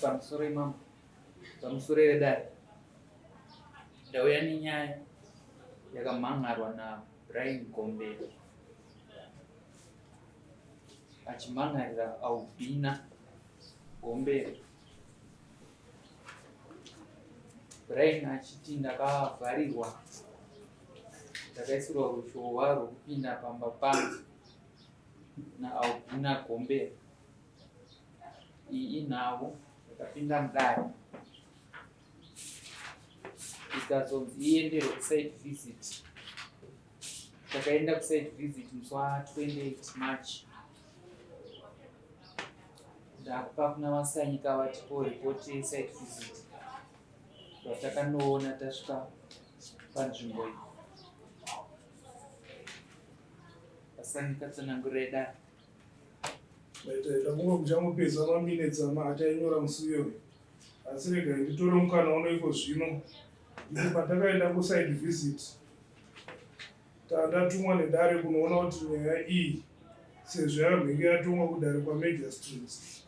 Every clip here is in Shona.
Pamusoro imambo, pamusoro vedare, ndauya nenyaya yakamhan'arwa naBrian Gombera achimhan'arira Albina Gombera. Brian achiti ndakavharirwa, ndakaisirwa ruzhowa rwekupinda pamba pangu naAlbina Gombera. Iyi inhau yakapinda mudare ikazonzi ienderwe kusite visit. Takaenda kusite visit musi wa 28 March. Ndakupa kuna vaSanyika vatipo report yesite visit vatakanoona tasvika panzvimbo iyi. Vasanika tsanangurira dare. Ndafunga muchangopedza maminetsi ama atainyora musi uyoyo asi regai nditore mukana uno iko zvino nditi patakaenda kuside visit tandatumwa nedare kunoona kuti nyaya iyi sezvo yakamhenge yatongwa kudare kwamagistrates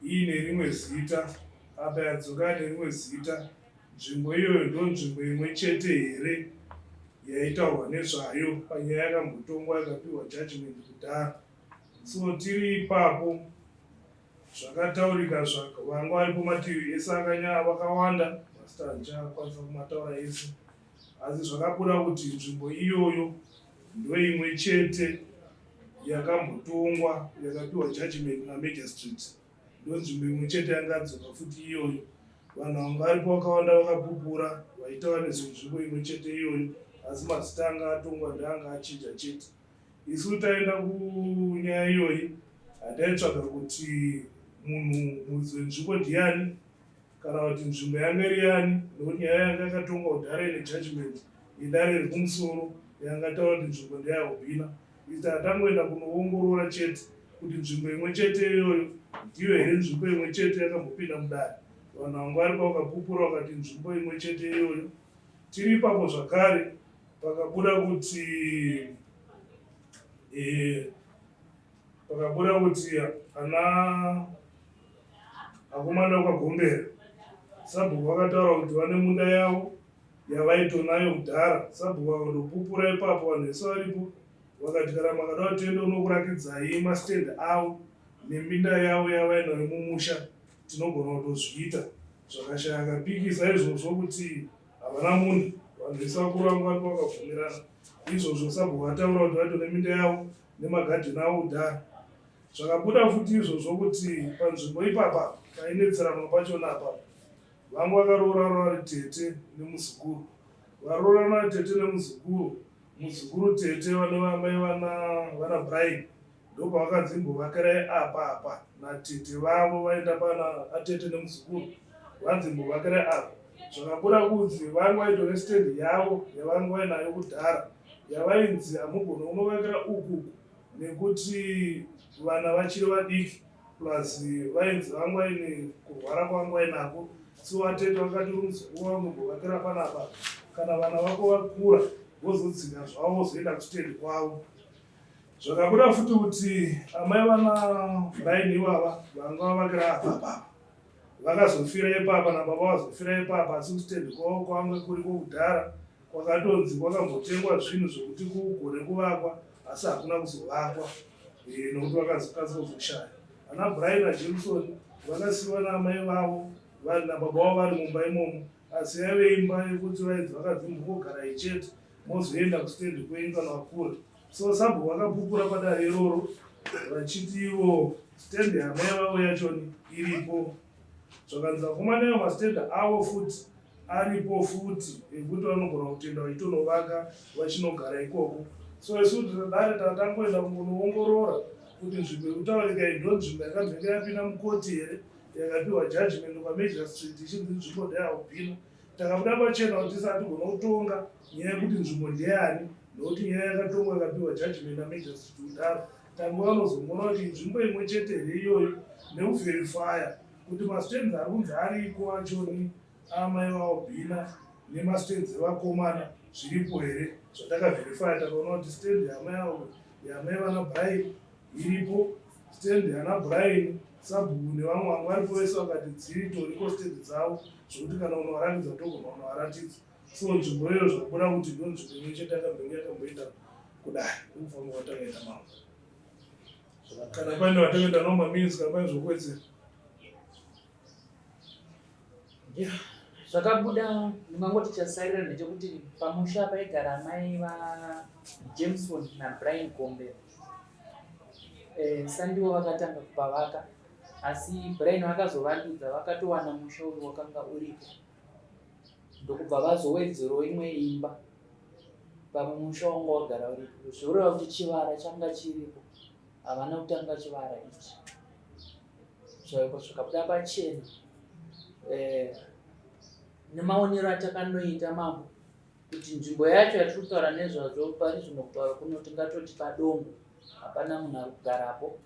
iine rimwe zita apa yadzoka nerimwe zita Nzvimbo iyoyo ndonzvimbo imwe chete here yaitaurwa nezvayo panyaya yakambotongwa yakapiwa judgment kudhara? So tiri ipapo zvakataurika vanga varipo mativi ese akanya vakawanda masita handichakwanisa kumataura ese asi zvakabuda kuti nzvimbo iyoyo ndoimwe chete yakambotongwa yakapiwa judgment namagistrate Ndonzvimbo imwe chete yanga adzoka futi iyoyo. Vanhu vanga varipo vakawanda vakapupura vaitaura nezvenzvimbo imwe chete iyoyo asi mazita anga atongwa ndeanga achinja chete. Isu taenda kunyaya iyoyi hataitsvaga kuti munhu muridzi wenzvimbo ndiyani kana kuti nzvimbo yanga iri yani nokuti nyaya yanga yakatongwa kudhara ine judgment yedare rekumusoro yanga taura kuti nzvimbo ndeyahobhina Ita tatangoenda kunoongorora chete kuti nzvimbo imwe chete iyoyo ndiyo here nzvimbo imwe chete yakambopinda mudare. Vanhu vanga varipo vakapupura vakati nzvimbo imwe chete iyoyo. Tiri ipapo zvakare pakabuda kuti eh, pakabuda kuti ana akomana vakagombera sabhuku vakataura kuti vane munda yavo yavaitonayo kudhara sabhuku vakandopupura ipapo vanhu vese varipo vakati kana makada kuti tiende unokurakidzai mastand avo neminda yavo yavainayo mumusha tinogona kutozviita zvakashaya akapikisa izvozvo kuti havana munhu vanhu vese vakuru vangu varipo vakabvumirana izvozvo sabhuku ataura kuti vaito neminda yavo nemagadheni avo kudhara zvakabuda futi izvozvo kuti panzvimbo ipapa painetseranwa pachona apapa Vangu vakaroorana vari tete nemuzukuru. Varoorana vari tete nemuzukuru, muzukuru tete vanova amai vana vana Brian ndopavakanzi imbovakirai apa apa natete vavo vaenda pana atete nemuzukuru vanzi imbovakirai apa. Zvakabuda kunzi vangu vaitove stand yavo yavangu vainayo kudhara yavainzi hamugone unovakira uku uku nekuti vana vachiri vadiki plus vainzi vangu vaine kurwara kwangu vainako so vatete vakati uri muzukuru wangu mbovakira panapa kana vana vako vakura vozodzika zvavo vozoenda kustendi kwavo zvakabuda futi kuti amai vana brian ivava vanga vavakira apapapa vakazofira ipapa nababa vazofira ipapa asi kustendi kwavo kwanga kuriko kudhara Kwakatonzi kwakambotengwa zvinhu zvekuti kugone kuvakwa asi hakuna kuzovakwa eh, nokuti vakazokasika kuzoshaya. Ana Brian naJameson vakasiiwa naamai vavo nababa vavo vari mumba imomo asi yaive imba yekuti vainzi vakanzi mbogarai chete mozoenda kustendi kwenyu kana vakura. So sabhuku vakapupura padare iroro vachiti ivo stendi yamai vavo yachoni iripo zvakanzi vakomana ivo mastendi avo futi aripo futi ekuti vanogona kutenda vachitonovaka vachinogara ikoko so isu dare tatangoenda kungonoongorora kuti nzvimbo yekutaurika iyi ndo nzvimbo yakambenge yapinda mukoti here yakapiwa judgment kwamagistrate ichinzi nzvimbo ndeyaubhino takabuda pachena kuti tisati gona kutonga nyaya yekuti nzvimbo ndeyani nokuti nyaya yakatongwa yakapiwa judgment namagistrate kudaro tange vanozomona kuti nzvimbo imwe chete here iyoyo nekuverifya kuti mastands ari kunzi ariko achoni amai vaobhina nemastands evakomana zviripo here zvatakaverifya takaona kuti stand yamai vana brai iripo. Stand ana Brian sabhuku nevamwe vanga varipo vese vakati dziritoriko stand dzavo zvekuti kana unovaratidza togona unovaratidza. So nzvimbo iyoyo zvabuda kuti ndo nzvimbo imwe chete yakambenge yakamboenda kudai ndokufamba kwatakaita mambo. Kana paine vatakaenda navo maminutes kana paine zvokuwedzera. Zvakabuda ndingangoti chasarira ndechekuti pamusha paigara amai vaJameson naBrian Gombe eh, sandiwo vakatanga kupavaka asi Brian vakazovandudza vakatowana musha uyu wakanga uripo ndokubva vazowedzerawo imwe imba pamwe musha wanga wagara uripo zvoreva kuti chivara changa chiripo havana kutanga chivara ichi zvaiko zvikabuda pachena eh, nemaonero atakanoita mambo kuti nzvimbo yacho yatiri kutaura nezvazvo pari zvino kutaura kuno tingatoti padongo hapana munhu ari kugarapo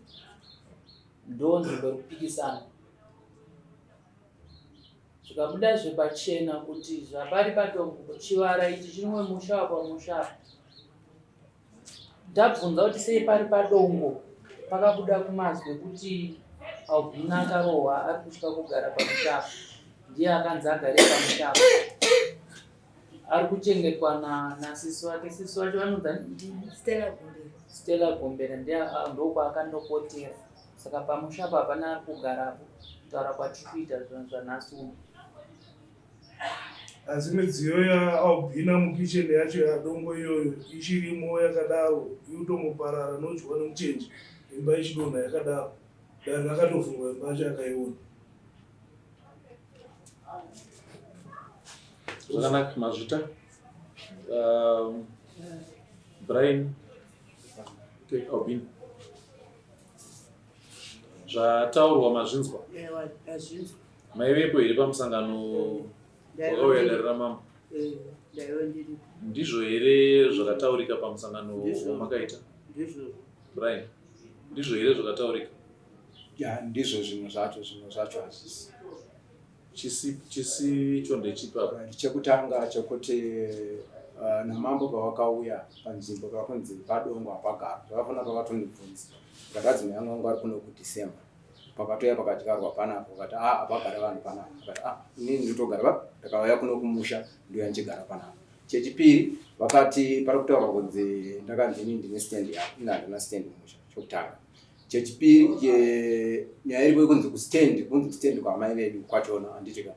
ndo nzvimbo iri kupikisana zvikabuda zvepachena kuti zvapari padongo chivara ichi chinomwe musha apa musha apa Ndabvunza kuti sei pari padongo pakabuda kumazwi ekuti Albina akarohwa ari kutya kugara pamusha apa ndiye akanzi agare pamusha apa ari kuchengetwa nasisi wake sisi wacho vanonzi Stella Gombera ndiye ndokwaakanopotera saka pamusha apa hapana ari kugarapo kutaura kwatiri kuita zvanhasi uno. Asi midziyo yaAlbina mukicheni yacho yadongo iyoyo ichirimo yakadaro iri kutongoparara nodyiwa nemuchenje imba ichidonha yakadaro. Dare rakatovhurwa imba yacho yakaiona. Zvakanaka mazvita. Brian, okay, Albina. Zvataurwa mazvinzwa? Ndazvinzwa. Maivepo here pamusangano wakauya dare ramambo? Ndaive ndiripo. Ndizvo here zvakataurika pamusangano wamakaita? Ndizvozvo. Brian, ndizvo here zvakataurika? Ya, ndizvo zvimwe zvacho, zvimwe zvacho hazvisi. Chisicho ndechipi apa? Chekutanga chekuti namambo pavakauya panzvimbo pakunzi padongo hapagara, zvakafanira pavakatondibvunza. Ndakadzi mai vangu vari kuno kuDecember. Pakatouya pakadyarwa panapa vakati ah hapagare vanhu panapa. Vakati ah inini ndotogara papi? Ndakauya kuno kumusha ndouya ndichigara panapa. Chechipiri vakati pari kutaurwa kunzi ndakanzi inini ndine stand yako, ini handina stand mumusha chokutanga. Chechipiri nyaya iripo yekunzi kustand, kunzi kustand kwaamai vedu kwachona handiti ka.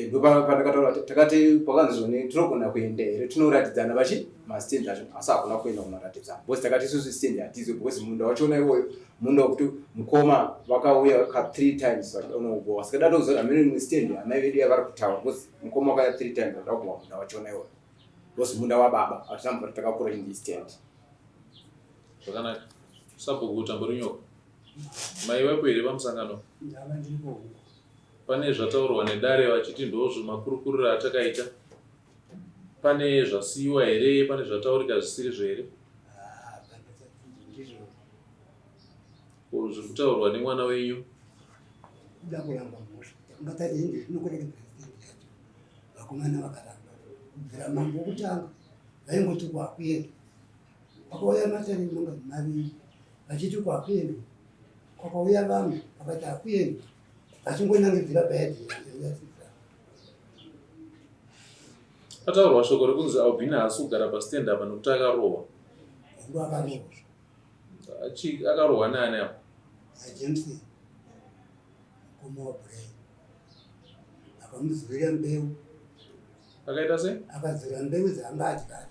Ndopandakataura kuti takati pakanzi zvoni tinogona kuenda here tinoratidzana vachi mastand acho asi hakuna kuenda kunoratidzana because takati isusu stand hatizi because munda wachona iwoyo munda wekuti mukoma vakauya ka 3 times vachida kunogowa saka datoziva hameno imwe stand amai vedu yavari kutaura because mukoma wakauya 3 times vachida kugowa munda wachona iwoyo because munda wababa hatina mvura takakura chinzi stand. Zvakanaka. Sabhuku Tamborinyoka. Maivepo here pamusangano? Ndanga ndiripo hongu. Pane zvataurwa nedare vachiti ndozvo makurukuriro atakaita. Pane zvasiyiwa here? Pane zvataurika zvisirizvo here? Ko zviri kutaurwa nemwana wenyu? Kuda kuramba mhosva. Ungatati hindi zvinokoreka president yacho. Vakomana vakaramba. Kubvira mambo wokutanga vaingoti kwakuenda. Kwakauya matare mangani maviri vachiti kwakuendwa. Kwakauya vamwe vakati hakuendwa. Vachingonangidzira payadhi yasisa. Pataurwa shoko rekunzi Albina haasi kugara pastand apa nekuti akarohwa. Ndo akarohwa. Akarohwa naani apa? NaJames mukoma waBrian. Akamuzurira mbeu. Akaita sei? Akazura mbeu dzaanga adyara.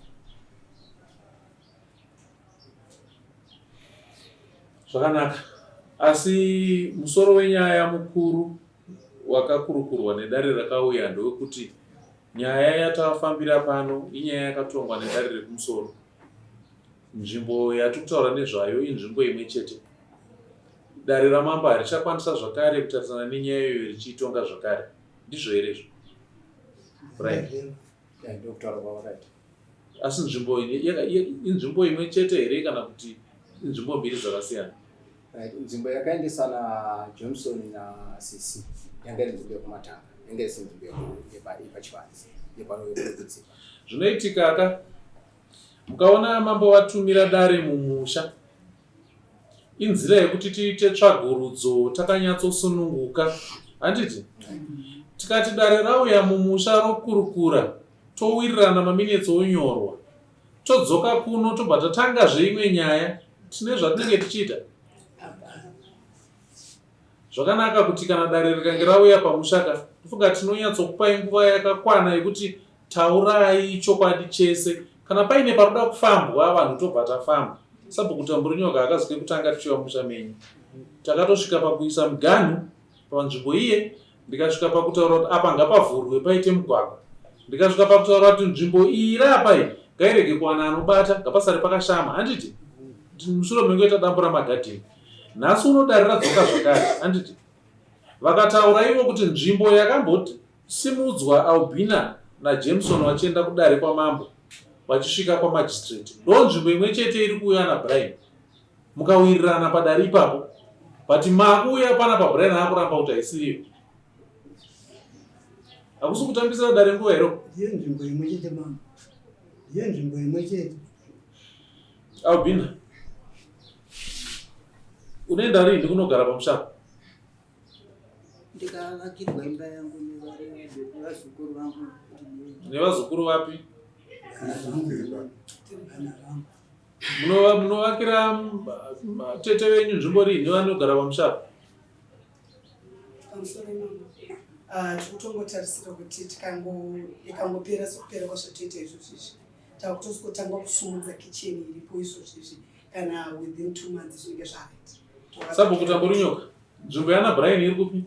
Zvakanaka. Asi musoro wenyaya mukuru wakakurukurwa nedare rakauya ndewekuti nyaya yatafambira pano inyaya yakatongwa nedare rekumusoro. Nzvimbo yatiri kutaura nezvayo inzvimbo imwe chete. Dare ramambo harichakwanisa zvakare kutarisana nenyaya iyoyo richiitonga zvakare. Ndizvo here izvo? Brian. Ndokutaura kwavakaita. Asi nzvimbo inzvimbo imwe chete here kana kuti inzvimbo mbiri dzakasiyana? Right, nzvimbo yakaendesa naJohnson naSisi yanga iri nzvimbo yekumatanga, yanga isi nzvimbo yepachivanze yepanokudzipa. Zvinoitika ka mukaona mambo vatumira dare mumusha. Inzira yekuti tiite tsvagurudzo takanyatsosununguka, handiti? Tikati dare rauya mumusha rokurukura, towirirana maminetsi onyorwa, todzoka kuno tobva tatangazve imwe nyaya, tine zvatinenge tichiita. Zvakanaka kuti kana dare rikange rauya pamusha ka, ndofunga tinonyatsokupai nguva yakakwana yekuti taurai chokwadi chese. Kana paine paroda kufambwa vanhu tobva tafamba. Sabhuku Tamburinyoka hakazi kekutanga tichiuya mumusha menyu. Takatosvika pakuisa muganhu panzvimbo iye, ndikasvika pakutaura kuti apa ngapavhurwe paite mugwagwa. Ndikasvika pakutaura kuti nzvimbo iyi iri apa iyi ngairege kuwana anobata, ngapasare pakashama, handiti? Mushure menge tadambura magadheni. Nhasi uno dare radzoka zvakare, handiti? Vakataura ivo kuti nzvimbo yakambosimudzwa Albina naJameson vachienda kudare kwamambo vachisvika kwamagistrate ndo nzvimbo imwe chete iri kuuya naBrian. Mukawirirana padare ipapo, but makuuya panapa Brian akuramba kuti haisiriyo. Hakusi kutambisira dare nguva here? Ndiyo nzvimbo imwe chete mama, ndiyo nzvimbo imwe chete. Albina, unoenda rini kunogara pamusha apa? Ndikavakirwa imba yangu nevazukuru vangu. Nevazukuru vapi? Munovakira tete venyu nzvimbo rini vanogara pamusha apa? Pamusoro imama. Ah, tiri kutongotarisira kuti ikangopera sekupera kwazvatoita izvozvi izvi takutosvikotanga kusumudza kitchen iripo izvozvi izvi kana within 2 months zvinenge zvarit. Sabhuku Tamborinyoka, nzvimbo yana Brian iri kupi?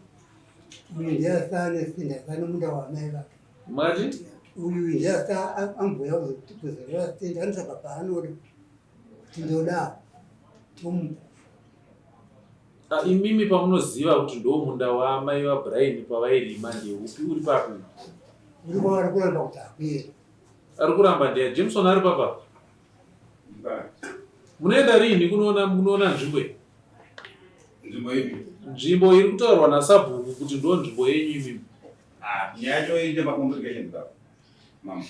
Uyu ndiye asane sinda asane munda wamai vake. Mati? Uyu ndiye asa ambuya kuzoreva sinda anotsvaga paanoda kuti ndoda tomupa. Ah, imimi pamunoziva kuti ndo munda wamai vaBrian pavairima ndeupi uri papi? Uri kwavari kuramba kuti hakueri. Ari kuramba ndiye Jameson ari papa. Munoenda rini kunoona kunoona nzvimbo iyi? Nzvimbo ipi? Nzvimbo iri kutaurwa nasabhuku kuti ndo nzvimbo yenyu imimi. Ah, nyaya yacho ine macomplications apa. Mama.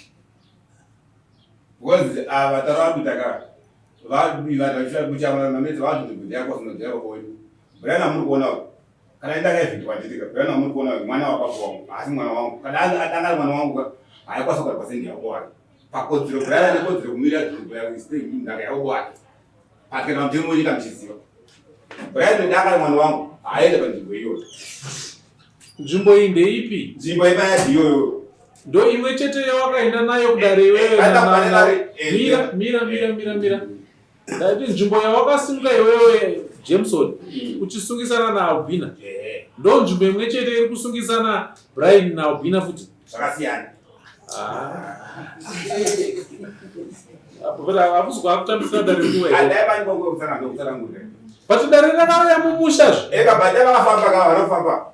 Because ava tara kuita ka vanhu vachiita mamedzi vanhu nzvimbo ndeyako sino ndeyako kwedu. Brian amuri kuona uyu. Kana enda kaivhiti wanditika. Brian amuri kuona uyu mwana wababa wangu. Asi mwana wangu. Kana anga ari mwana wangu ka haikwanisa kugara pasendi yako wake. Pakodzero Brian ane kodzero kumira nzvimbo yako ndaka yako wake. But kana mutemo wenyika muchiziva. Brian ndanga ari mwana wangu haaende panzvimbo iyoyo. Nzvimbo iyi ndeipi? Nzvimbo yemayadhi iyoyo. Ndo imwe chete yawakaenda nayo kudare iwewe. Mira, mira, mira, mira, mira. Ndaiti nzvimbo yawakasimuka iwewe Jameson uchisungisana naAlbina. Ndo nzvimbo imwe chete iri kusungisana Brian naAlbina futi. Zvakasiyana. Hakusi kwakutambisira dare nguva here? But dare rakauya mumusha zve. Eka but vakafamba ka vanofamba.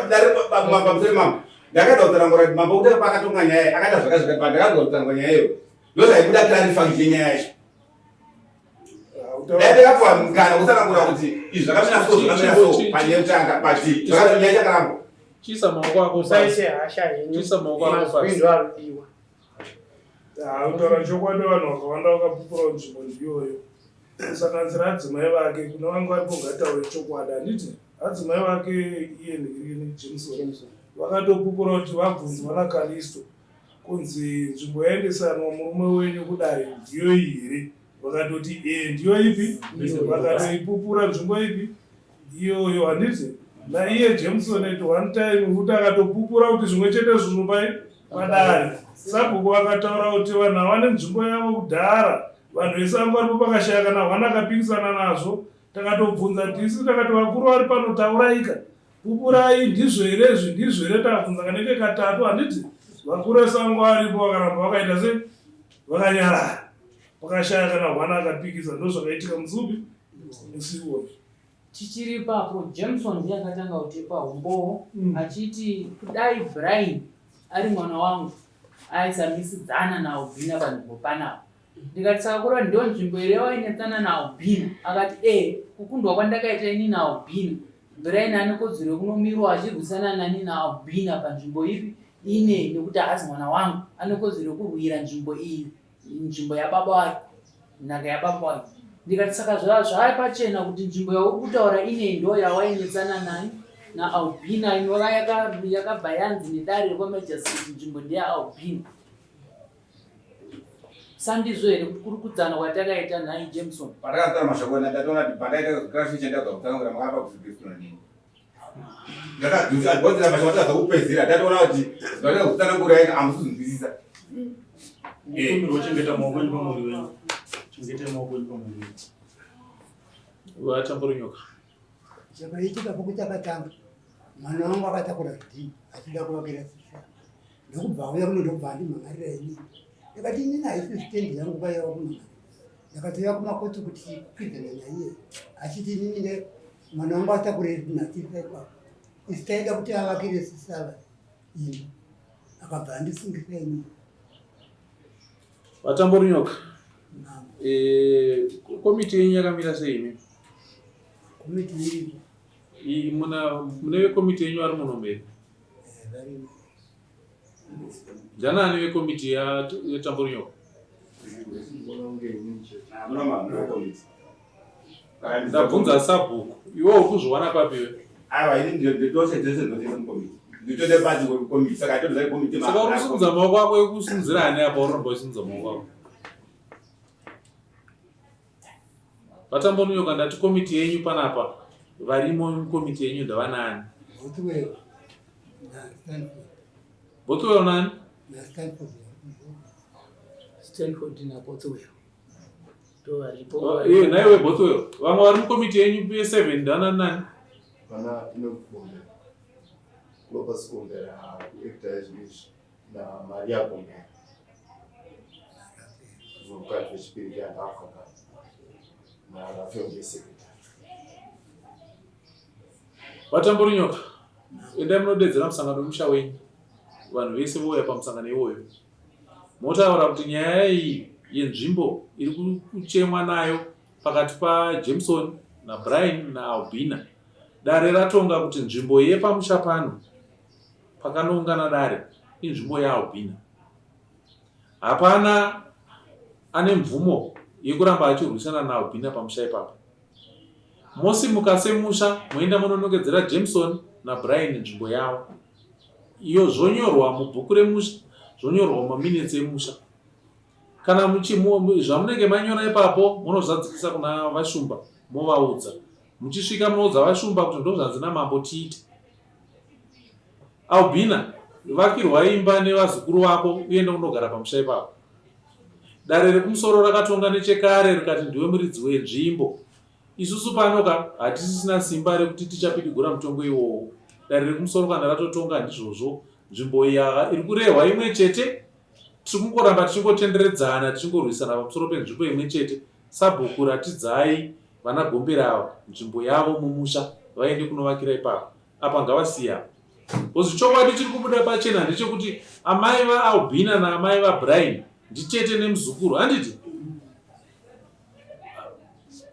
Dare pamusoro mambo. Ndakaita kutsanangura kuti mambo kuti pakatonga nyaya akaita zvakazvakati but ndakaita kutsanangura nyaya iyo. Ndozvaibuda clarify nyaya yacho. Dai ndakapuwa mukana wekutsanangura kuti izvi zvakamira so zvakamira so panyaya yekutanga but zvakati nyaya chakarambwa. Chiisa maoko ako pasi. Musaise hasha henyu. Chiisa maoko ako Mazwi pasi. ndo anodiwa. Ah, kutaura chokwadi vanhu vakawanda vakapupura nzvimbo ndiyoyo kusanganisira adzimai vake kune vangu varipo ngataure chokwadi handiti adzimai vake iye ndirini Jameson vakatopupura kuti vabvunzwa naKalisto kunzi nzvimbo yaendesanwa murume wenyu kudare ndiyo iyi here vakatoti e ndiyo ipi vakatoipupura nzvimbo ipi iyoyo handiti naiye Jameson at one time futi akatopupura kuti zvimwe chete zvinhu pai padare sabhuku vakataura kuti vanhu havane nzvimbo yavo kudhara vanhu vese vanga varipo pakashaya kana hwana akapikisana nazvo takatobvunza tisu takati vakuru vari pano tauraika Pupurai ndizvo here izvi ndizvo here takabvunza kanenge katatu handiti vakuru vesango varipo vakaramba vakaita sei vakanyarara pakashaya kana hwana akapikisa ndozvakaitika musi upi musi iwoyo Tichiri ipapo Jameson ndiye akatanga kutipa umbowo achiti kudai Brian ari mwana wangu aisamisidzana naAlbina panzvimbo panapa. Ndikati saka kureva ndiyo nzvimbo here yawainetsana naAlbina? Akati ee kukundwa kwandakaita ini naAlbina Brian ane kodzero yekunomirwa achirwisana nani naAlbina panzvimbo ipi ine nekuti haazi mwana wangu ane kodzero yekurwira nzvimbo iyi nzvimbo yababa wake nhaka yababa wake. Ndikati saka zvava pachena kuti nzvimbo yauri kutaura inei ndo yawainetsana nani naAlbina inova yakabva yanzi nedare rekwamajasi nzvimbo ndeyaAlbina. Sandizvo here kukurukudzana kwatakaita nhai Jameson? Patakataura mashoko ena ndatoona kuti pandaita crash chandabva kutsanangura makapa kuzibiswa nini. Ndakadhonzera mashoko atadza kupedzera ndatoona kuti zvaida kutsanangura ena amusizunzwisisa. Mukumbirwa chengeta maoko enyu pamuviri wenyu. Chengetai maoko enyu pamuviri wenyu. Vatamburunyuka. Chakaitika pokuti akatanga mwana wangu akatakura zvidhina achida kuvakira sisi ndokubva auya kuno ndokubva andimhan'arira inini ndakati inini haisi sitendi yangu vaiva kumhan'arira ndakatouya kumakoti kuti tikwidzana naiye achiti inini nde mwana wangu atakure zvidhina ipapo isu taida kuti avakire sisi ava imba akabva andisungisa inini. VaTamborinyoka, eh, komiti yenyu yakamira sei imi? Komiti iripo. Muna mune vekomiti yenyu vari muno here? Eh, Ndianani vekomiti yaTamborinyoka? Ndabvunza sabhuku, iwe uri kuzviwana papi iwe? Aiwa, ini ndotose dzese ndotese mukomiti. Ndotode bazi komiti saka ndotode komiti. Saka uri kusimudza maoko ako ekusimudzira ani apa uri kuramba uchisimudza maoko ako? VaTambonunyoka ndati komiti yenyu panapa varimo mukomiti yenyu ndavanaani? Bothwell naStanford. Bothwell nani? NaStanford. Stanford naBothwell. Ndovaripo. Iye naiwe Bothwell. Vamwe vari mukomiti yenyu ye7 ndana nani? Vana inokugombera. Lopez Gombera kuacta izvi na Maria Gombera. Mukadzi wechipiri ndiandafa kare. Na Rafael ndiye secretary. VaTamborinyoka, endai munodedzera musangano wemusha wenyu. Vanhu vese vouya pamusangano iwoyo. Motaura kuti nyaya iyi yenzvimbo iri kuchemwa nayo pakati paJameson naBrian naAlbina. Dare ratonga kuti nzvimbo yepamusha pano pakanoungana dare inzvimbo yaAlbina. Hapana ane mvumo yekuramba achirwisana naAlbina pamusha ipapo. Mosimuka semusha moenda mononongedzera Jameson naBrian nzvimbo yavo. Iyo zvonyorwa mubhuku remusha, zvonyorwa mumaminitsi emusha. Kana muchi, zvamunenge manyora ipapo munozadzikisa kuna vaShumba movaudza. Muchisvika munoudza vaShumba kuti ndozvanzi namambo tiite. Albina, vakirwa imba nevazukuru vako uende unogara pamusha ipapo. Dare rekumusoro rakatonga nechekare rikati ndiwe muridzi wenzvimbo. Isusu pano ka hatisisina simba rekuti tichapidigura mutongo iwowo. Dare rekumusoro kana ratotonga ndizvozvo. Nzvimbo iyi iri kurehwa imwe chete. Tiri kungoramba tichingotenderedzana tichingorwisana pamusoro penzvimbo imwe chete. Sabhuku ratidzai vana Gombera ava nzvimbo yavo mumusha vaende kunovakira ipapo. Apa ngavasiye apa. Because chokwadi chiri kubuda pachena ndechekuti amai vaAlbina naamai vaBrian nditete nemuzukuru handiti?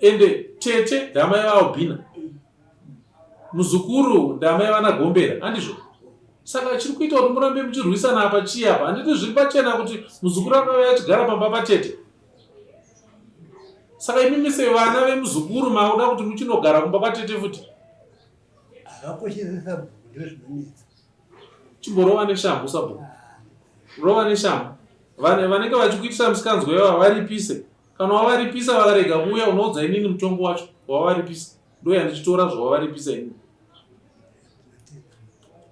Ende tete ndamai vaAlbina. Muzukuru ndamai vana Gombera handizvo? Saka chiri kuita kuti murambe muchirwisana apa chii apa? Handiti zviri pachena kuti muzukuru akauya achigara pamba patete? Saka imimi sevana vemuzukuru makuda kuti muchinogara kumba kwatete futi? Havakoshese sabhuku ndozvinonetsa. Chimborova neshamhu sabhuku. Rova neshamhu. Vane vanenge vachikuitisa musikanzwa ivava varipise. Kana wavaripisa vakarega kuuya unoudza inini mutongo wacho wavaripisa. Ndoya ndichitora zvawavaripisa inini.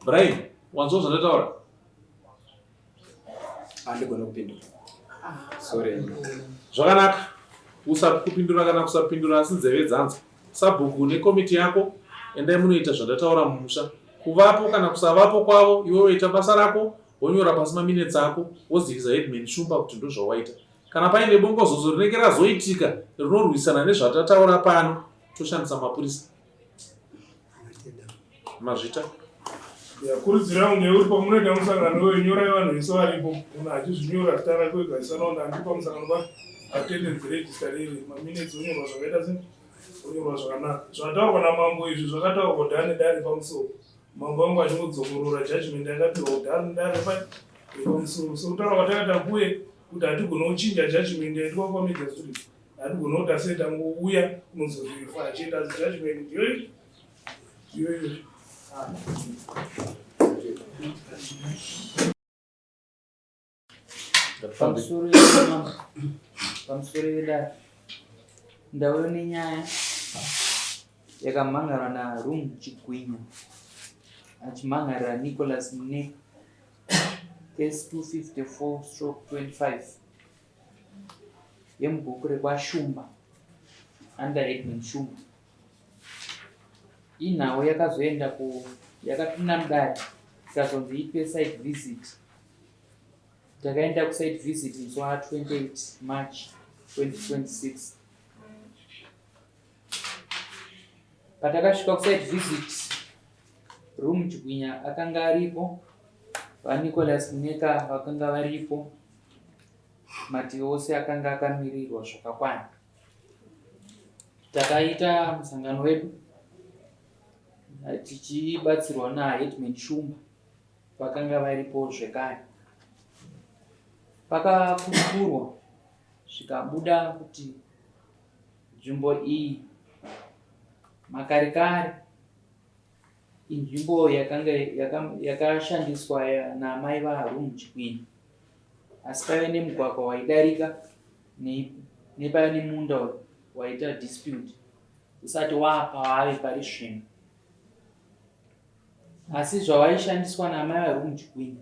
Brian, wanzwa zvandataura? Handigone kupindura. Sorry. Zvakanaka. Usakupindura kana kusapindura asi nzeve dzanzwa. Sabhuku nekomiti yako endai munoita zvandataura mumusha. Kuvapo kana kusavapo kwavo iwewe ita basa rako wonyora pasi maminetsi ako wozivisa headman Shumba kuti ndozvawaita. Kana paine bongozozo rinenge razoitika rinorwisana nezvatataura pano toshandisa mapurisa. Mazvita. Kurudziro yangu ndeyekuti pamunoita musangano uyu nyorai vanhu vese varipo munhu achizvinyora zita rake wega isanaona handi pamusangano pa attendance register riri maminutes onyorwa zvakaita se onyorwa zvakanaka zvataurwa namambo izvi zvakataurwa kudhara nedare pamusoro mambo vangu vachingodzokorora judgment yakapiwa kudhara nedare pamusoro sokutaura kwatakaita kuye kuti hatigone kuchinja judgment yaitwa kwamagistrate. Hatigona kuti asei tangouya kunozozvifa chete asi judgment ndiyo iyoyo. Pamusoro pamusoro yedare ndauya nenyaya yakamhan'arwa naRoom Chigwinya achimhan'arira Nicholas Muneka case 254 stroke 25 yemubhuku rekwaShumba under Headman Shumba. Inhau yakazoenda ku yakapinda mudare ikazonzi iitwe site visit. Takaenda kusite visit musi wa 28 March 2026. Patakasvika kusite visit Room Chigwinya akanga aripo, VaNicholas Muneka vakanga varipo, mativi ose akanga akamirirwa zvakakwana. Takaita musangano wedu tichibatsirwa naHeadman Shumba vakanga varipo zvekare. Pakakurukurwa zvikabuda kuti nzvimbo iyi makare kare inzvimbo yakanga yakashandiswa naamai vaHarum Chikwini asi paive nemugwagwa waidarika nepaive nemunda waita dispute usati waapa wave pari zvino asi zvawaishandiswa naamai vaHarum Chikwini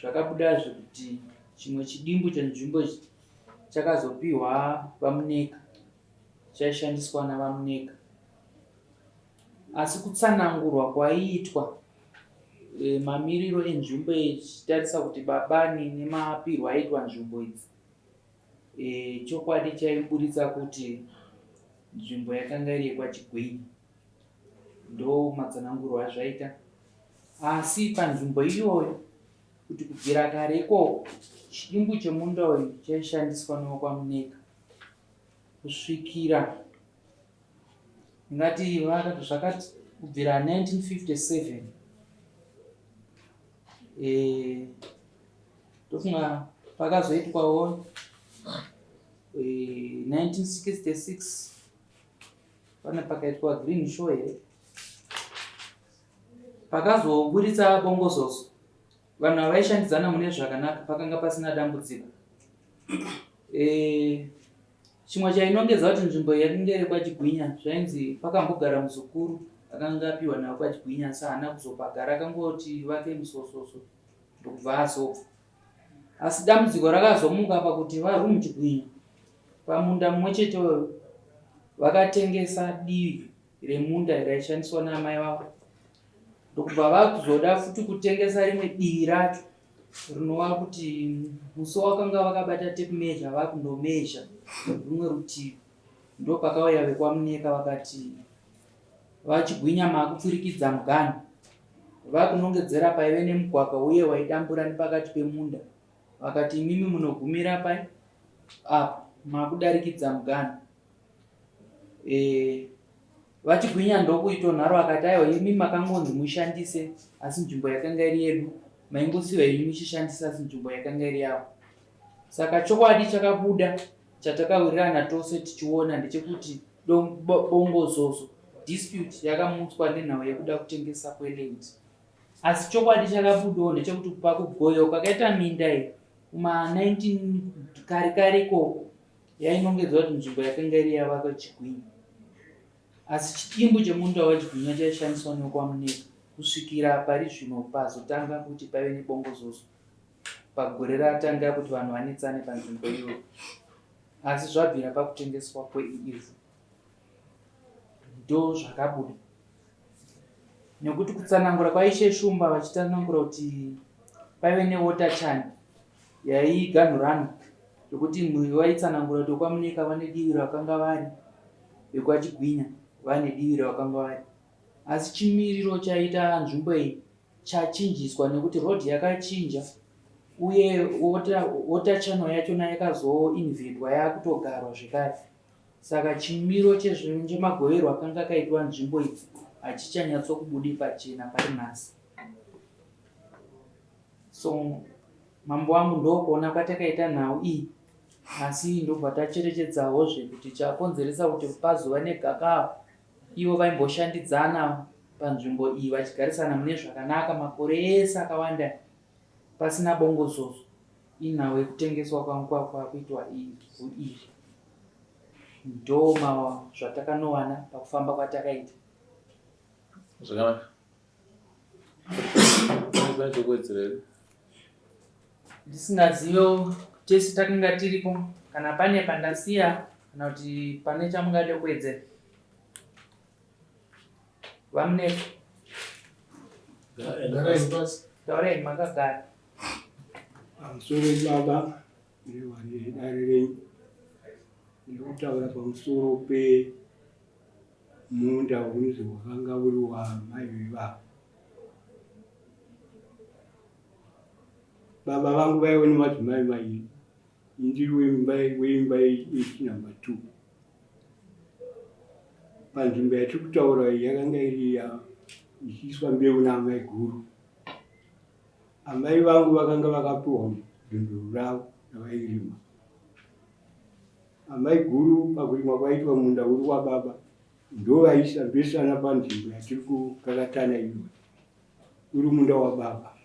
zvakabudazve kuti chimwe chidimbu chenzvimbo ichi chakazopihwa vaMuneka chaishandiswa navaMuneka Asi kutsanangurwa kwaiitwa e, mamiriro enzvimbo ichitarisa kuti babani nemapirwo aiitwa nzvimbo idzi e, chokwadi chaiburitsa kuti nzvimbo yakanga iri yekwaChigwinyi ndo matsanangurwo azvaita asi panzvimbo iyoyo kuti kubvira kare ikoko chidimbu chemunda uyu chaishandiswa newekwaMuneka kusvikira Ndingati zvakati kubvira 1957 eh, ndofunga pakazoitwawo eh, 1966 pane pakaitwa green show here pakazoburitsa bongozozo vanhu havaishandidzana mune zvakanaka pakanga pasina dambudziko eh, Chimwe chainongedza kuti nzvimbo iyi yakanga iri kwaChigwinya zvainzi pakambogara muzukuru akanga apiwa nawo kwaChigwinya asi haana kuzopagara akangoti vake musososo ndokubva azobva. Asi dambudziko rakazomuka pakuti vaRoom Chigwinya pamunda mumwe chete uyu vakatengesa divi remunda raishandiswa naamai vavo ndokubva vakuzoda futi kutengesa rimwe divi racho rinova kuti musi wakanga vakabata tape measure vakundomezha rumwe rutivi ndopakauya vekwamuneka vakati vachigwinya makupfurikidza muganhu vakunongedzera paive nemugwagwa uye waidambura nepakati pemunda vakati imimi munogumira pai apo makudarikidza muganhu e, VaChigwinya ndokuito nharo akati aiwa imi makangonzi mushandise asi nzvimbo yakanga iri yedu maingosiwa henyu muchishandisa asi nzvimbo yakanga iri yavo. Saka chokwadi chakabuda chatakawirirana tose tichiona ndechekuti bongozozo dispute yakamutswa nenhau yekuda kutengesa kweland. Asi chokwadi chakabudawo ndechekuti pakugoyewa kwakaita minda iyi kuma 19 kare kare ikoko Yainongedzwa kuti nzvimbo yakanga iri yavaChigwinya. Asi chidimbu chemunda waChigwinya chaishandiswa nekwaMuneka kusvikira pari zvino pazotanga kuti paive nebongozozo pagore ratanga kuti vanhu vanetsane panzvimbo iyoyo. Asi zvabvira pakutengeswa kweivhu ndozvakabuda nekuti kutsanangura kwaIshe Shumba vachitsanangura kuti paive newater channel yaiganhurana zvekuti vaitsanangura kuti vekwaMuneka vane divi ravakanga vari vekwaChigwinya vane divi ravakanga vari asi chimiriro chaita nzvimbo iyi chachinjiswa nekuti road yakachinja uye water, water channel yachona yakazoinvedwa yakutogarwa zvekare saka chimiro chemagoverwo akanga akaitwa nzvimbo idzi hachichanyatsokubudi pachena pari nhasi so mambo wangu ndokuona kwatakaita nhau iyi. Asi ndobva tacherechedzawozve kuti chakonzeresa kuti pazova negakava ivo vaimboshandidzana panzvimbo iyi vachigarisana mune zvakanaka makore ese akawanda pasina bongozozo inhau yekutengeswa kwakuitwa ivhu iri. Ndoma zvatakanowana pakufamba kwatakaita. Zvakanaka. Pane chokuwedzera here? Ndisingazivewo tese takanga tiripo kana pane pandasiya kana kuti pane chamungade kuwedzera. VaMuneko. Taurai makagara. Pamusoro baba nevari renyu ndiri kutaura pamusoro pe munda unzi wakanga uri wamai vevavo. Baba vangu vaive nemadzimai mairi, ini ndiri weimba weimba yechinumber two. Panzvimbo yatiri kutaura iyi yakanga iri ya ichiiswa mbeu naamai guru. Amai vangu vakanga vakapiwa dunduru ravo ravairima. Amai guru pakurimwa kwaitwa munda uri wababa ndovaisa mbesana panzvimbo yatiri kukakatana iyoyo uri munda wababa.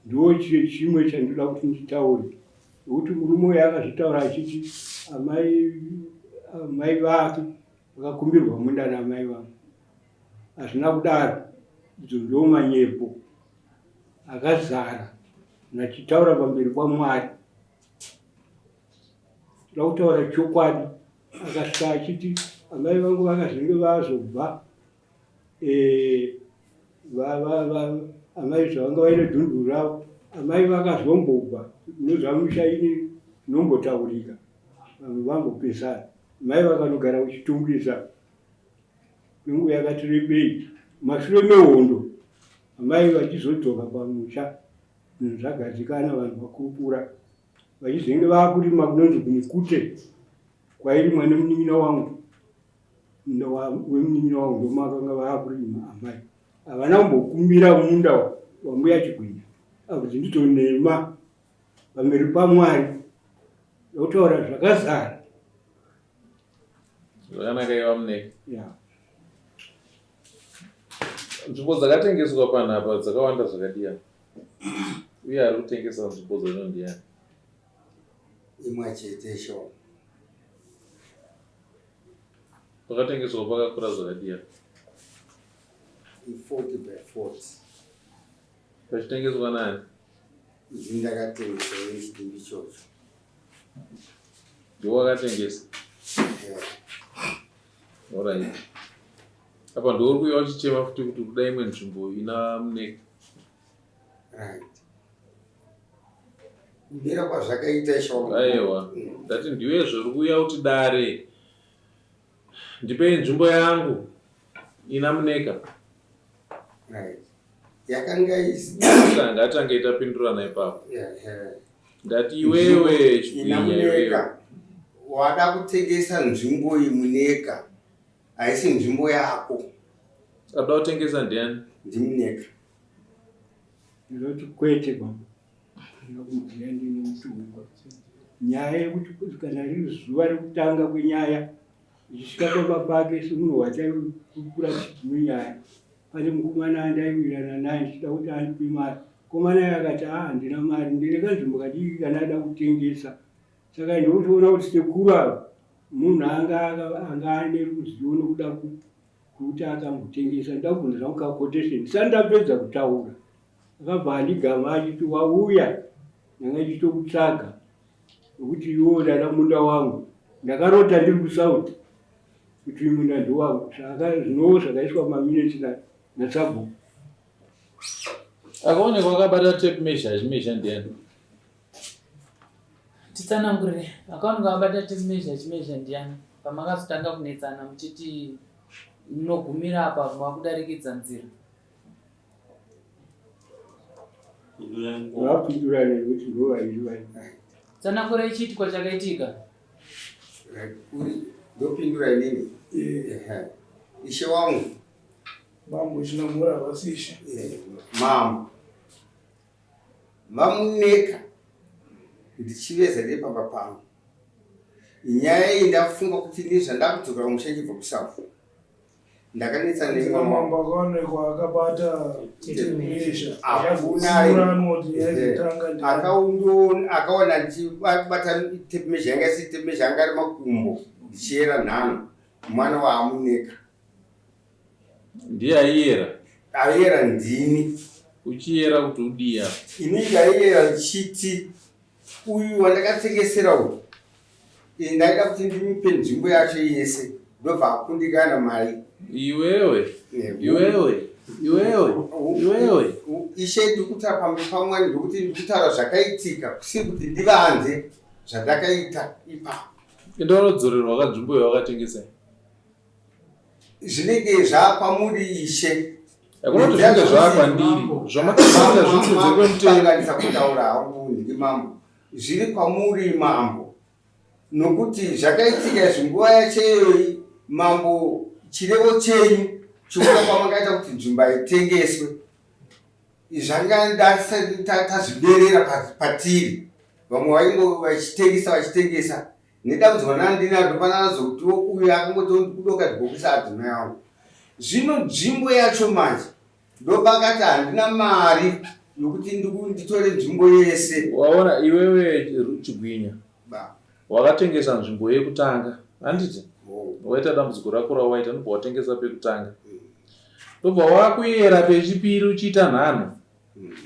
Ndo chimwe chandinoda kuti nditaure nekuti murume uyo akazvitaura achiti amai amai vake vakakumbirwa munda naamai vangu. Hazvina kudaro, idzo ndo manyepo akazara nachitaura pamberi paMwari. Toda kutaura chokwadi. Akasvika achiti amai vangu vakazenge vazobva eh, amai zvavanga vaine dhunduru ravo amai vakazombobva nozvamusha ini inombotaurika vamwe vambopesana amai vakanogara kuchitungwiza kwenguva yakati rebei mashure mehondo amai vachizodzoka pamusha zvinhu zvagadzikana vanhu vakurukura vachizenge vakurima kunonzi kumukute kwairimwa nemunin'ina wangu wemunin'ina wangu ndomakanga vakurima amai havana kumbokumbira munda wambuya chigwinya akuti ndidzo nhema pamberi pamwari nokutaura zvakazara Zvakanaka iva munei. Yeah. Nzvimbo dzakatengeswa panapa dzakawanda zvakadii apa? Uye ari kutengesa nzvimbo dzacho ndiyani? Imwe chete shoma. Pakatengeswa pakakura zvakadii apa? I40 by 40. Pachitengeswa nani? Ndini ndakatengesa ini chidimbu ichocho. Ndiwe wakatengesa? Alright. Apa ndiwe uri kuuya uchichema futi kuti kuda imwe nzvimbo ina Muneka. Right. Kumira kwazvakaita shoma. Aiwa. Ndati ndiwe zvauri kuuya kuti dare. Ndipei nzvimbo yangu ina Muneka. Right. Yakanga isi. Ngatange tapindurana ipapo. Yeah, yeah. Ndati iwewe chigwinya iwewe. Wada kutengesa nzvimbo iyi Muneka. Haisi nzvimbo yako. Ada kutengesa ndiani? NdiMuneka. Ndinoti kwete baba. Ndinokumubvira ndine mutongo. Nyaya yekuti kana riri zuva rekutanga kwenyaya ndichisvika pamba pake semunhu wataikura nenyaya pane mukomana andaiwirana naye ndichida kuti andipe mari mukomana iye akati a ah, handina mari ndine kanzvimbo kadiki kana ada kutengesa saka ndinotoona kuti sekuru ava munhu anga anga ane ruzivo nokuda kuti akambotengesa ndida kubvunza zvangu kaquotation ndisati ndapedza kutaura akabva andigama achiti wauya ndanga ndichitokutsvaga nokuti iwewo ndada munda wangu ndakarota ndiri kusouth kuti munda ndewangu saka zvinowo zvakaiswa maminetsi nasabhuku akaonekwa akabata tape measure achimezha ndiani titsanangurire akaonekwa akabata tape measure achimezha ndiani pamakazotanga kunetsana muchiti munogumira apa makudarikidza nzira Vapindurane nekuti ndo vairi vari. Tsanangura chiitiko chakaitika. Ndopindura inini. Ishe wangu. Mambo Chinamhora havasi ishe. Mambo. Vamuneka. Ndichiveza ndiri pamba pangu. Nyaya iyi ndafunga kuti nezvandakudzokera kumusha ndichibva kuSouth. Ndakanetsa nemambo akaonekwa akabata mesha akaona ndichibata tape measure yanga isiri tape measure anga ari makumbo ndichiyera nhanho mwana waamuneka ndiye aiyera aiyera ndini uchiyera kuti udiya ini ndaiyera ndichiti uyu wandakatengesera uyu eh, ndaida kuti ndimupe nzvimbo yacho yese ndobva akundikana mari iwewe eh, iwewe iwewe iwewe ishe ndiri kutaura pamberi pamwari ndokuti ndiri kutaura zvakaitika kusiri kuti ndivanze zvandakaita ipapo enda unodzorerwa kanzvimbo yawakatengesa zvinenge zvakwamuri ishe hakuna kuti zvinenge zvaakwandiri zvamakasanda zviri kunze kwemutenganisa kutaura hangu ndiri mambo zviri kwamuri mambo nokuti zvakaitika izvi nguva yacho iyoyi mambo chirevo chenyu chokuda kwamakaita kuti nzvimbo itengeswe zvanga tazviberera patiri vamwe vaingo vachitengesa vachitengesa Nedambudziko randinaro panazokutiwo uyu akangoti ndikudoka dhibhokisi adzimai angu. Zvino nzvimbo yacho manje ndopakati handina mari yokuti nditore nzvimbo yese. Waona iwewe Chigwinya wakatengesa nzvimbo yekutanga handiti? Oh. Waita dambudziko rako rawaita ndobva watengesa pekutanga mm. ndobva wakuyera pechipiri uchiita nhanho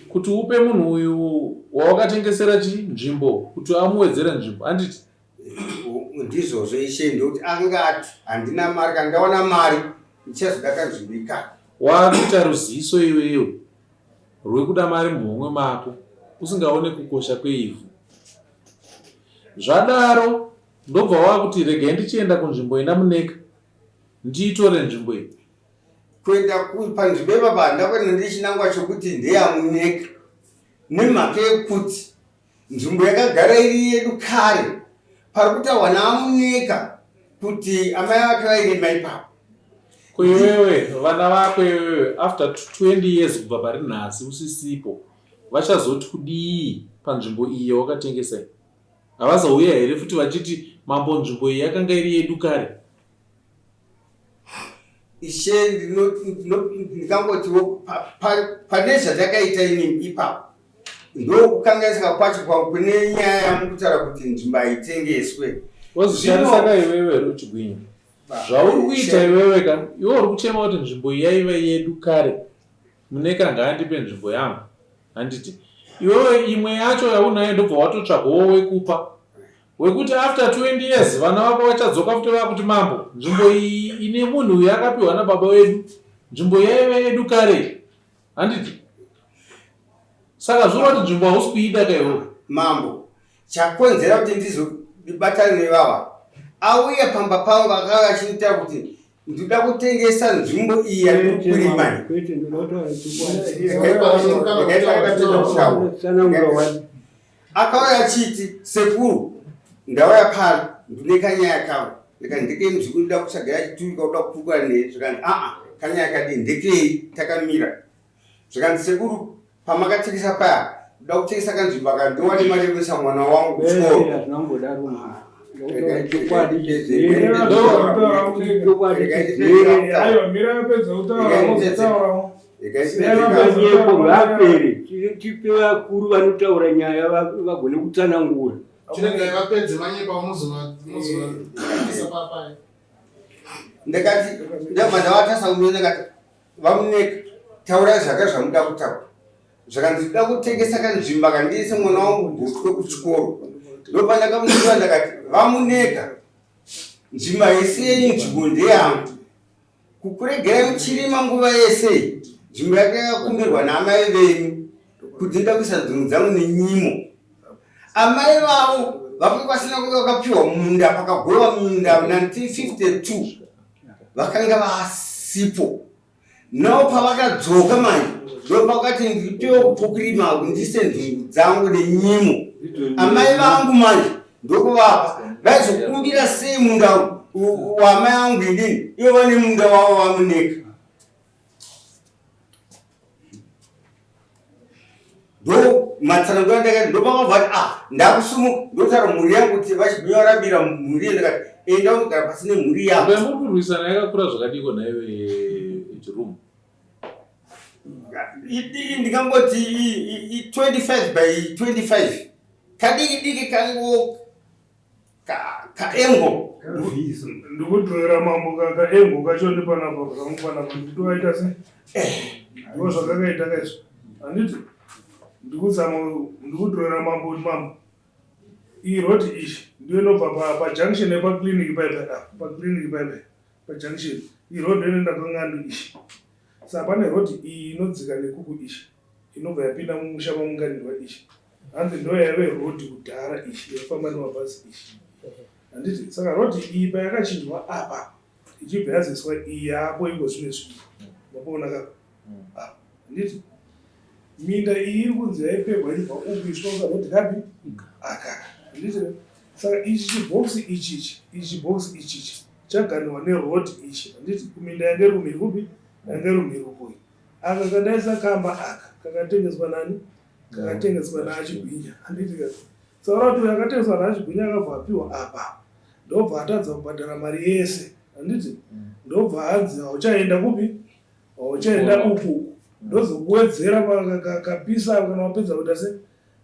kuti upe munhu uyu wawakatengesera chi nzvimbo kuti amuwedzere nzvimbo handiti ndizvozvo ishe ndokuti anga ati handina mari kana ndawana mari ndichazoda kanzvimbo ikako wakuita ruziso iwewe rwekuda mari muhomwe mako usingaone kukosha kweivhu zvadaro ndobva wakuti regai ndichienda kunzvimbo ina muneka ndiitore nzvimbo iyi Kuenda panzvimbo ipapa handina kuenda ndine chinangwa chokuti ndeyamuneka nemhaka yekuti nzvimbo yakagara iri yedu kare pari kutaurwa naamuneka kuti amai vake vairima ipapo. Ko iwewe vana vako iwewe after 20 years kubva pari nhasi usisipo vachazoti kudii panzvimbo iyi yawakatengesa iyi? Havazouya here futi vachiti mambo nzvimbo iyi yakanga iri yedu kare? Ishe ndingangotiwo pane zvatakaita inini ipapo ndokukanganisika kwacho kwangu kune nyaya yamukutaura kuti nzvimbo haitengeswe. Wozvishandisa iwewe Ruchigwinya zvauri kuita iwewe ka iwe uri kuchema kuti nzvimbo iyi yaiva yedu kare muneka ngaandipe nzvimbo yangu handiti iwewe imwe yacho yaunayo ndobva watotsvagawo wekupa wekuti after 20 years vana vako vachadzoka futi vakuti mambo nzvimbo iyi ine munhu uyu akapiwa nababa vedu nzvimbo yaive yedu kare handiti saka zvoreva kuti nzvimbo hausi kuida kaiwewe mambo chakonzera kuti ndizobatane nevava auya pamba pangu akanga achindiita kuti ndoda kutengesa nzvimbo iyi yandiri kurima akauya achiti sekuru ndauya pano ndine kanyaya kangu ndikati ndekei muzukuru ndoda kutsvagira chituvi kauda kupfukura nei zvikanzi aa kanyaya kadii ndekei takamira zvikanzi sekuru pamakatengesa paya ndoda kutengesa kanzvimbo aka ndowane mari yekuisa mwana wangu kuchikoro Manyepo ngaapere tipe vakuru vanotaura nyaya vagone kutsanangura. Chiregai vapedze manyepo muzovaisa papai. Ndakati ndabva ndavatasa kumira ndakati vamuneka taurai zvaka zvamuda kutaura zvakanzi ndoda kutengesa kanzvimbo akandiise mwana wangu gotwe kuchikoro ndopandakamuziva ndakati vamuneka nzvimbo haisi yenyu nzvimbo ndeyangu Kukuregerai muchirima nguva yese nzvimbo yake yakakumbirwa naamai venyu kuti ndoda kuisa dzungu dzangu nenyimo. Amai vavo vakanga vasina kunge vakapiwa munda pakagova munda 1952 vakanga vasipo. Now pavakadzoka manje ndopakati ndipewo pokurima ndise nzungu dzangu nenyimo. Amai vangu manje ndokuvapa vaizokumbira sei munda wamai angu inini ivo vane munda wavo vamuneka. Ndo matsanangura ndakati ndopakabva ati ah ndakusumuka ndotaura mhuri yangu kuti vachigwinya varambira mhuri iyo ndakati enda unogara pasi nemhuri yako. Muri kurwisana yakakura zvakadiko nhaiwe Chirumu? Ndingangoti 25 by 25 kadiki diki kango kaengo ndikudhorera mambo kaengo kacho ndipanapa kangu panapa ndikutovaita se eh. ndo zvakakaita kaizvo handiti ndikuzama ndikudhorera mambo kuti mambo iyi road iyi ndiyo inobva pajunction yepaclinic paipa apa paclinic paipa pajunction iyi road inoenda kangando iyi saka pane road iyi inodzika nekuku iyi inobva yapinda mumusha mamunganirwa iyi hanzi ndo yaive road kudhara iyi yaifamba nemabhazi iyi handiti saka road iyi payakachinjwa apa ichibva yazoiswa iyi yaapo iko zvino izvi mapoona ka apa handiti minda iyi iri kunzi yaipegwa ichibva uku isvika kukarodi kapi akaka handiti saka ichi chibhokisi ichichi ichi chibhokisi ichichi chaganiwa neroad ichi handiti kuminda yange iri kumhiri kupi yange iri kumhiri ukoyi aka kandaisa kamba aka kakatengeswa nani kakatengeswa naachigwinya handiti ka saka kuti uyo akatengeswa naachigwinya akabva apiwa apa ndobva atadza kubhadhara mari yese handiti ndobva hanzi hauchaenda kupi hauchaenda uku uku ndozokuwedzera kapisa kana wapedza kuita se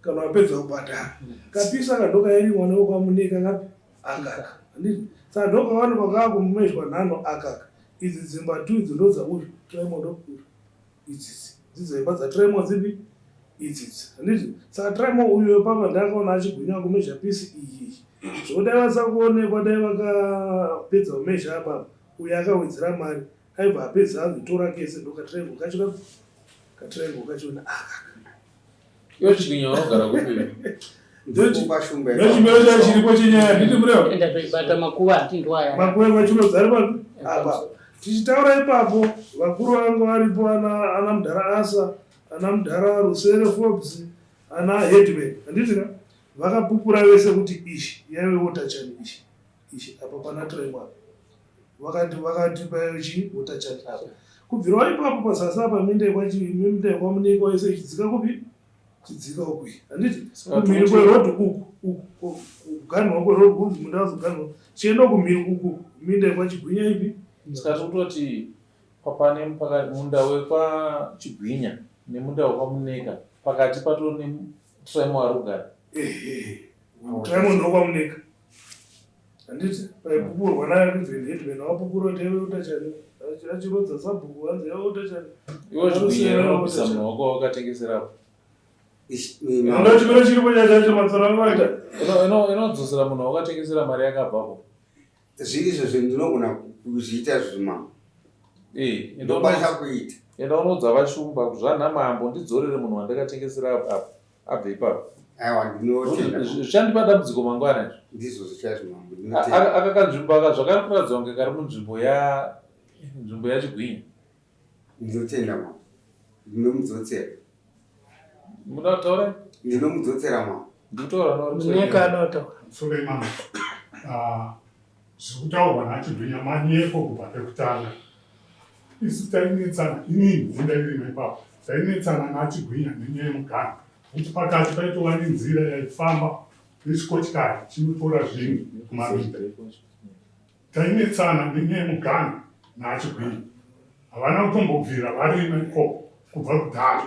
kana wapedza kubhadhara kapisa ka ndokairimwa newekwamuneka kapi akaka handiti saka ndokawanikwa kakumezhwa nhanho akaka idzi dzimba tu idzi ndodzauyu traimo ndokura idzidzi dzidzo imba dzatraimo dzipi idzidzi handiti saka traimo uyu wepapa ndakaona achigwinya kumezha pisi iyi zvodai vasakuonekwa dai vakapedza kumezha apapa uyu akawedzera mari aibva apedza azotora kese ndokatriangle kacho kapi katriangle kachona aka Iwe chigwinya unogara kupi? Ndochimero chachiripo chenyaya handiti mureva? Enda toibata makuva hati ndwaya. Makuva kwachirozari papi? Apa. Tichitaura ipapo vakuru vangu varipo ana ana mudhara Asa, ana mudhara Rusere Forbes, ana Headman. Handiti ka? Vakapupura vese kuti ishi yaive water channel ishi. Ishi apa pana Tremor. Vakati vakati paive chi water channel apa. Kubvira ipapo pazasi apa minda yekwachi minda yekwamunekwa yese ichidzika kupi? Chidzika uku iyi. Handiti kumhiri kweroad uku uku kuganhwa kweroad kunzi munda wazoganhwa. Chienda kumhiri uku minda yekwachigwinya ipi? Saka tiri kutoti pane munda wekwaChigwinya nemunda wekwaMuneka pakati patori neTraimo ari kugara. Ehe. Traimo ndokwaMuneka. Handiti paipupurwa naye kunzi headman wapupura kuti iwe utachani achirodza sabhuku hanzi iwe utachani. Iwe Chigwinya unobvisa munhu wako wawakatengeserapo. Ndo chimiro chiripo chacho matsoro angu aita. Inodzosera munhu wawakatengesera mari yakabvapo. Zviri izvo zvinhu ndinogona kuzviita izvozvo mambo. Eh, ndokwanisa kuita. Enda unoudza vaShumba kuti zvanamambo ndidzorere munhu wandakatengesera apa. Abve ipapo. Aiwa ndinotenda. Zvichandipa dambudziko mangwana izvi. Ndizvozvo chaizvo mambo. Ndinotenda. Aka kanzvimbo aka zvakari kuratidza kunge kari munzvimbo ya nzvimbo yaChigwinya. Ndinotenda mambo. Ndinomudzotsera. Muda kutaura? Ndinomudzotsera mambo. Ndikutaura no. Muneka anotaura. Sorry mambo. Ah zviri kutaurwa naChigwinya manyepo kubva pekutanga. Isu tainetsana, inini ndindairima ipapo, tainetsana naChigwinya nenyaya yemuganhu nekuti pakati paitova nenzira yaifamba nechikochikari chinotora zvinhu kumaminda. Tainetsana nenyaya yemuganhu naChigwinya. Havana kutombobvira varima ikoko kubva kudhara.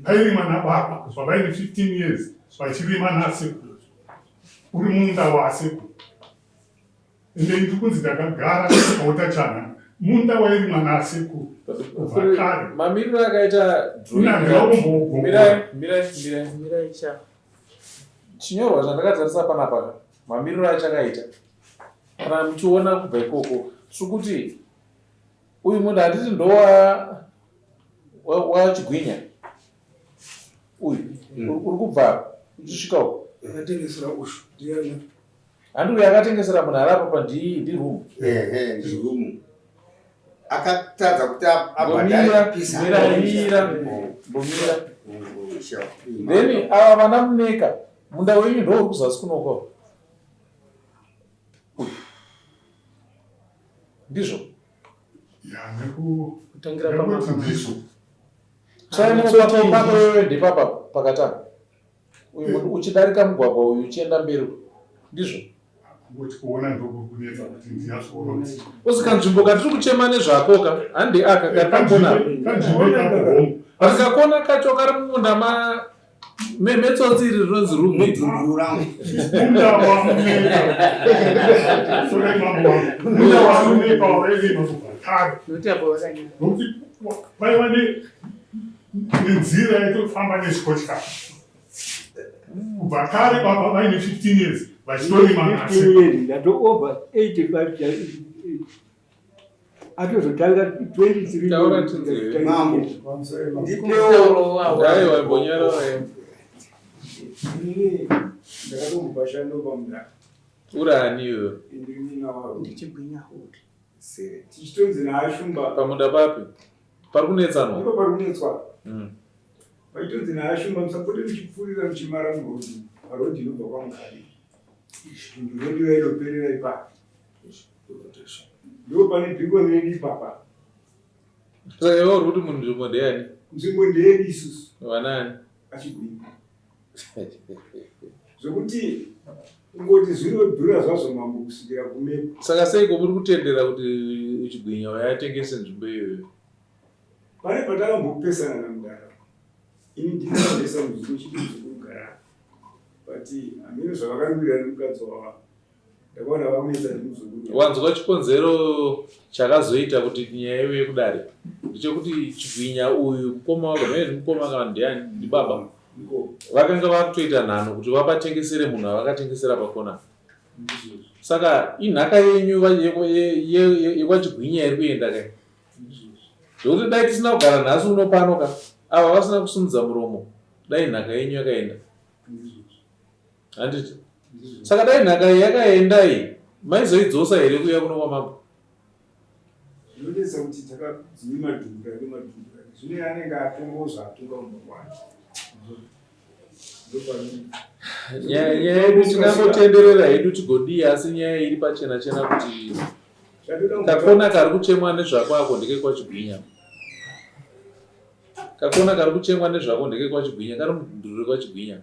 Pairima nababa kubva vaine 15 years vachirima nasekuru. Uri munda wasekuru. Ende ndiri kunzi ndakagara pautachana munda wairimwa nasekuru kubva kare. Mamiriro akaita drawing. Mirai, mirai, mirai. Chinyorwa chandakatarisa panapa ka mamiriro achakaita kana muchiona kubva ikoko tiri kuti uyu munhu handiti ndowa wachigwinya uyu mm. uri kubva uchisvika uku akatengesera ushu ndiani handi uyu akatengesera munhu ari apa pa ndiroom ehe ndiroom akatadza kuti abhadhare pisa mira mira mbomira then ava vana muneka munda wenyu ndouri kuzasi kunoko uyu ndizvo kutangira pamandizvo. Simon pano wewe ndipapa pakati apa. Uyu uchidarika mugwagwa uyu uchienda mberi. Ndizvo. Kungoti kuona ndokunetsa kuti ndinyatsoona kuti. Usi kanzvimbo katiri kuchema nezvako ka handi aka kari pakona. Kanzvimbo ikako hongu. Asi kakona kacho kari mumunda ma metsotsi iri rinonzi rubi. Munda wamuneka. Sorry mambo wangu. Munda wamuneka wavairima kubva kare. Nokuti vaiva nenzira yekufamba nezvikotyana. Kubva kare baba vaine 15 years vachitorima nhasi. 15 years ndato over 85 atozotanga 23 Taura tinzwe. Mambo. Ndipewo. Aiwa imbonyarara. Inini ndakatombobva shando pamudaka. Uri ani iwe? Ndiri nina waro. Ndichigwinya huri. Sere. Tichitonzi naashumba. Pamunda papi? Pari kunetsanwa? Ndipo pari kunetswa. Paitonzi naashumba musapote muchipfuurira muchimara murodhi. Parodhi inobva kwaMugabe. Dundu redu raidoperera ipapo. Ndipo pane bhikoni redu ipapa. Saka iwe uri kuti munzvimbo ndeyani? Nzvimbo ndeyedu isusu. Vanaani? Achigwinya. Zvekuti kungoti zvinodhura zvazvo mambo kusvikira kumeko. Saka seiko muri kutendera kuti Chigwinya uyo atengese nzvimbo iyoyo? Pane patakambopesana namudara. Ini ndinondesa muzukuru chiti muzukuru gara. But hameno zvavakanwira nemukadzi wava. Ndakaona vakunetsa nemuzukuru. Wanzwa chikonzero chakazoita kuti nyaya iuye kudare ndechekuti Chigwinya uyu mukoma wake mene mukoma kana ndiani ndibaba vakanga vakutoita nhano kuti vapatengesere munhu avakatengesera pakona. Saka inhaka yenyu yekwaChigwinya iri kuenda kai. Zvekuti dai tisina kugara nhasi uno pano ka ava vasina kusimudza muromo dai nhaka yenyu yakaenda. Handiti? Saka dai nhaka iyi yakaenda iyi maizoidzosa here kuuya kuno kwamambo? Zvinonetsa kuti takadzime madhumbu ake madhumbu ake zvino anenge atongozva atonga mumba kwake. Nyaya yedu tingangotenderera hedu tigodii asi nyaya iri pachena chena kuti kakona kari kuchemwa nezvako ako ndekekwaChigwinya. Kakona kari kuchemwa nezvako ndekekwaChigwinya kari mudhuri rekwaChigwinya.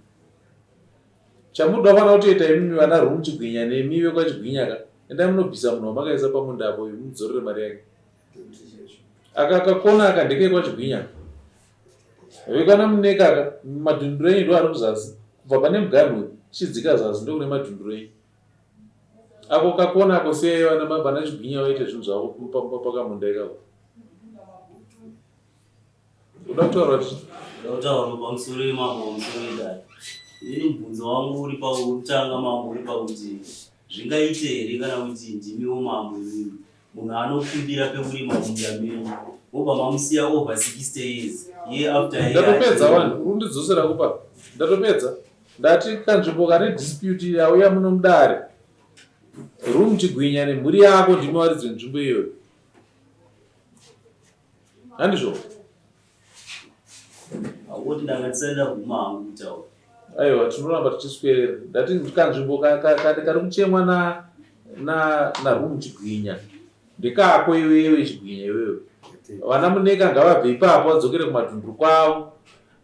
Chamunoda fanira kutoita imimi vana room Chigwinya nemi vekwaChigwinya ka endai munobvisa munhu wamakaisa pamunda apo uyu mudzorere mari yake. Aka kakona aka ndekekwaChigwinya. Vekwana Muneka aka madhunduru enyu ndo ari kuzasi kubva pane muganhu uyu chidzika zasi ndokune madhunduru enyu. Ako kakona ako siyai vana vana Chigwinya vaite zvinhu zvavo pakamunda ikako. Uda kutaura kuti Uda kutaura pamusoro yemambo pamusoro yedare. Ini mubvunzo wangu uri pakutanga mambo uri pakuti zvingaite here kana kuti ndimiwo mambo imimi munhu anokumbira pekurima munda menyu mobva mamusiya over 60 years year after year Ndatopedza wani, uri kundidzosera kupa. Ndatopedza. Ndati kanzvimbo kane dispute yauya muno mudare. Room Chigwinya nemhuri yako ndimi varidzi venzvimbo iyoyo. Handizvo? Akuti ndanga ndisati ndaguma hangu kutaura. Aiwa tinoramba tichiswerera. Ndati kanzvimbo kari kuchemwa na na na room Chigwinya. Ndekako iwewe Chigwinya iwewe. Vana Muneka ngavabve ipapo vadzokere kumadhunduru kwavo.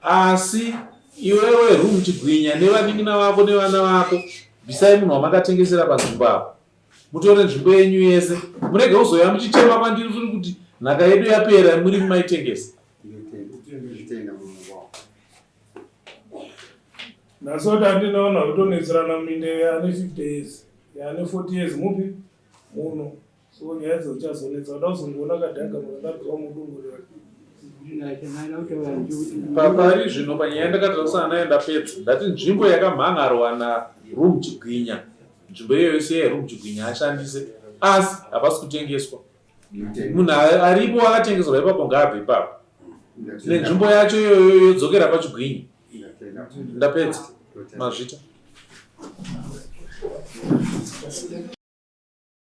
Asi iwewe room Chigwinya nevanin'ina vako nevana vako bvisai munhu wamakatengesera panzvimbo apo. Mutore nzvimbo yenyu yese. Murege kuzouya muchichema kwandiri futi kuti nhaka yedu yapera muri maitengesa. Nhasi wati handina vanhu vakutonetserana minda yaane 50 years yaane 40 years mupi muno so nyaya idzo dzichazonetsa uda kuzongoona kadhagama kakadhiwa mudumbu Pari zvino panyaya yandakatarisana nayo ndapedza ndati nzvimbo yakamhan'arwa naRoom Chigwinya nzvimbo iyoyo siyai Room Chigwinya ashandise asi hapasi kutengeswa munhu aripo akatengeserwa ipapo ngaabve ipapo nenzvimbo yacho iyoyo yodzokera paChigwinya ndapedza mazvita.